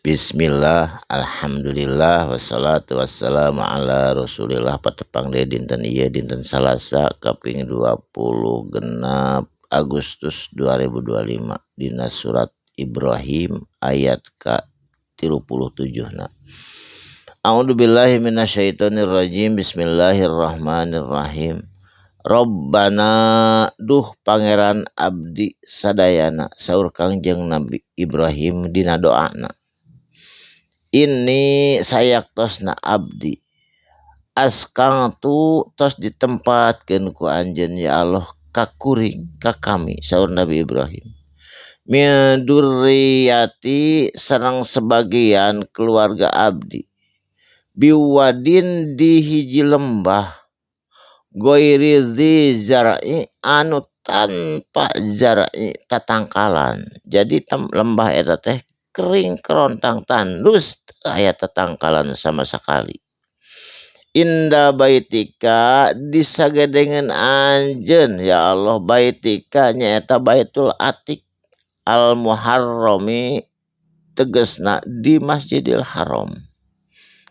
Bismillah, alhamdulillah, wassalatu wassalamu ala rasulillah. Patepang deui dinten ieu, dinten Salasa kaping 26 Agustus 2025, dina surat Ibrahim ayat ka 37 na. A'udzubillahi minasyaitonirrajim. Bismillahirrahmanirrahim. Rabbana, duh Pangeran abdi sadayana, saur Kangjeng Nabi Ibrahim dina doana, Inni sayaktosna abdi, askantu tos ditempatkeun ku anjeun, ya Allah, ka kuring, ka kami, saur Nabi Ibrahim, min dzurriyyati sareng sebagian keluarga abdi, biwadin di hiji lembah, ghairi dzi zar'i anu tanpa zar'i tatangkalan. Jadi lembah eta teh kering kerontang, tandus, teu aya tatangkalan sama sekali. Inda baitika disagedengeun anjeun, ya Allah, baitika nyaeta Baitul Atiq, al Muharrami tegesna di Masjidil Haram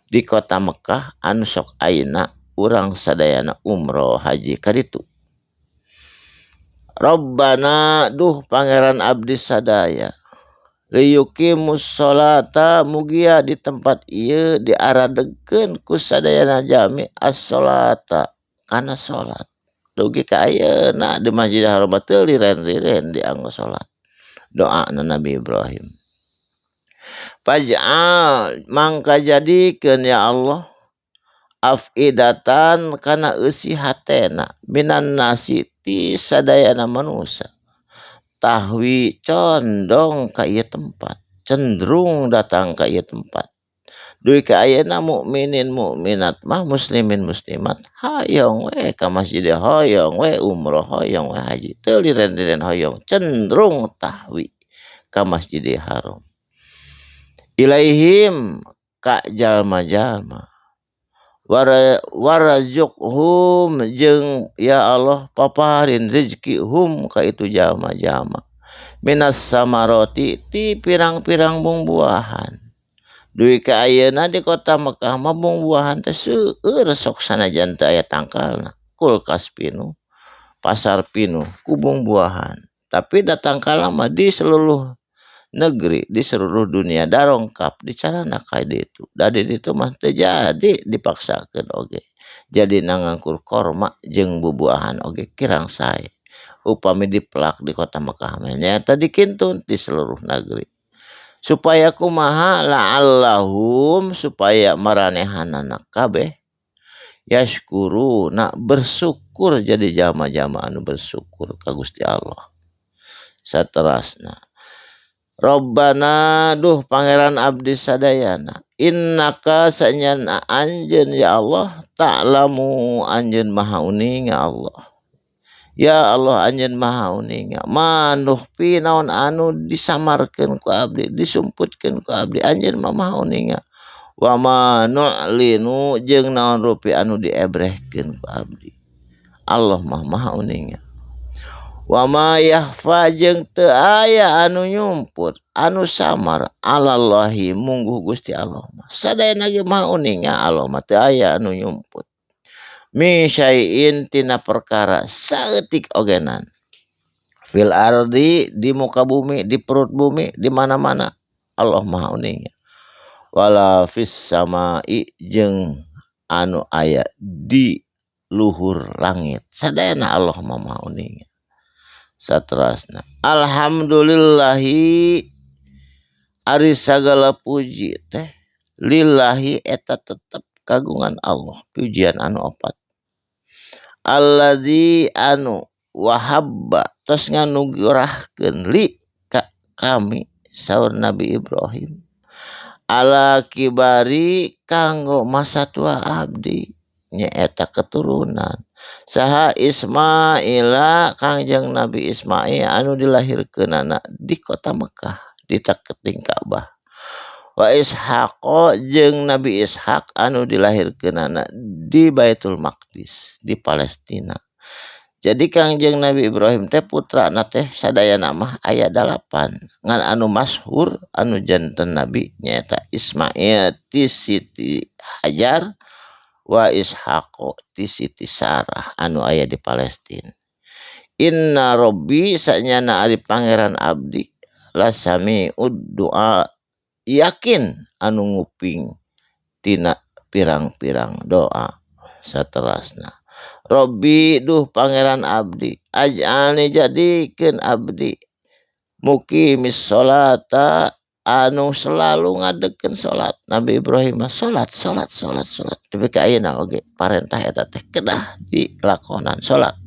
di kota Mekah anu sok ayeuna urang sadayana umroh haji kaditu. Rabbana, duh Pangeran abdi sadaya, liyuqimus sholata mugia di tempat ieu diaradegkeun ku sadayana jalmi, as-sholata kana salat. Dugi ka ayeuna di Masjidil Haram teu liren-liren dianggo salat. Doa Nabi Ibrahim. Faj'al mangka jadikeun, ya Allah, afidatan kana eusi hatena, minan nasi ti sadayana manusia, tahwi condong ka ieu tempat, cenderung datang ka ieu tempat. Dugi ka ayeuna mukminin mukminat mah, muslimin muslimat, hoyong we ka masjid, hoyong we umroh, hoyong we haji, teu liren-liren hoyong, cenderung tahwi ka Masjidil Haram. Ilaihim ka jalma-jalma, warzuqhum jeung, ya Allah, paparin rezeki, hum ka itu jalma-jalma, minas samaroti ti pirang-pirang buah-buahan. Dugi ka ayeuna di kota Mekah mah buah-buahan teh seueur, sok sanajan teu aya tangkalna, kulkas pinuh, pasar pinuh ku buah-buahan. Tapi datang mah di seluruh negeri, di seluruh dunia darongkap dicarana ka ditu. Da di ditu mah teu jadi dipaksakeun oge, jadi nangangkur korma jeung bubuahan oge kirang sae upami dipelak di kota Mekah mah. Nyaeta dikintun di seluruh negeri supaya kumaha? La'allahum supaya maranehanana kabeh, yashkuruna bersyukur, jadi jalma-jalma anu bersyukur ka Gusti Allah. Saterasna, Rabbana, duh Pangeran abdi sadayana, innaka sanyana anjeun, ya Allah, ta'lamu anjeun maha uninga, Allah. Ya Allah, anjeun maha uninga ma nukhfi naon anu disamarkeun ku abdi, disumputkeun ku abdi, anjeun mah maha uninga, wa ma nu'linu jeung naon rupi anu diebrehkeun ku abdi, Allah mah maha uninga, wa ma yakhfa jeung teu aya anu nyumput, anu samar, alallahi mungguh Gusti Allah mah. Sadayana ge maha uninga Allah mah, teu aya anu nyumput, min syai'in tina perkara saeutik ogenan, fil ardi di muka bumi, di perut bumi, di mana-mana Allah maha uninga, wala fis samai jeung anu aya di luhur langit, sadayana Allah mah maha uninga. Saterasna, alhamdulillahi ari sagala puji teh, lillahi eta tetep kagungan Allah, pujian anu opat, alladzi anu wahabba tos nganugerahkeun, li ka kami, saur Nabi Ibrahim, ala kibari kanggo masa tua abdi, nyaeta keturunan. Saha? Ismaila, Kangjeng Nabi Ismail anu dilahirkeunana di kota Mekah di caketing Ka'bah, wa Ishaqo jeung Nabi Ishaq anu dilahirkeunana di Baitul Maqdis di Palestina. Jadi Kangjeng Nabi Ibrahim teh putrana teh sadayana mah aya 8 ngan anu masyhur anu janten nabi nyaeta Ismail ti Siti Hajar wa Ishaq ti Siti Sarah anu aya di Palestina. Inna Robbi sanyana ari pangeran abdi lasami'ud du'a yakin anu nguping tina pirang-pirang doa saterasna. Robbi duh pangeran abdi aj'alni jadikeun abdi muqimis sholata anu selalu ngadegkeun salat. Nabi Ibrahim mah salat salat salat salat nepi ka ayeuna oge parentah eta teh kedah dilakonan salat.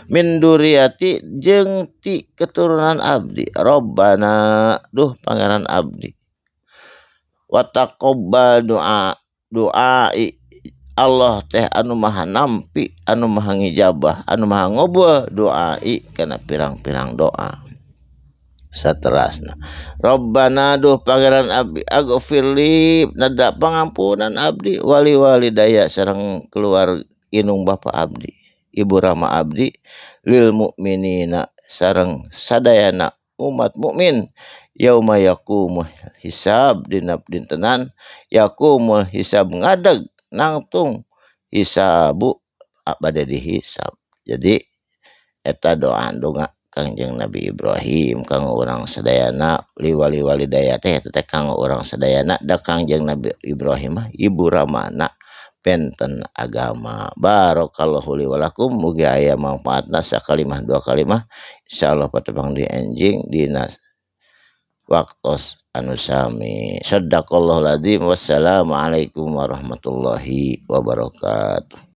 Min duriyati jeung ti keturunan abdi Robbana duh pangeran abdi wa taqabbal du'a du'ai Allah teh anu maha nampi anu maha ngijabah anu maha ngobul doai kana pirang-pirang doa saterasna. Robbana duh pangeran abdi aghfirli nada pangampunan abdi wali walidaya sareng keluar inung bapa abdi ibu rama abdi lil mukminina sareng sadayana umat mukmin yauma yaqumul hisab dina dintenan yaqumul hisab ngadeg nangtung hisabu bade dihisab. Jadi eta doa donga Kangjeng Nabi Ibrahim kanggo urang sadayana liwali walidaya teh eta teh kanggo urang sadayana da Kangjeng Nabi Ibrahim mah ibu ramana penten agama. Barakallahu li wa lakum mugi aya mangfaatna sakalimah dua kalimah insyaallah patepang di enjing dina waktos anu sami. Sadaqallahul azim. Wassalamualaikum warahmatullahi wabarakatuh.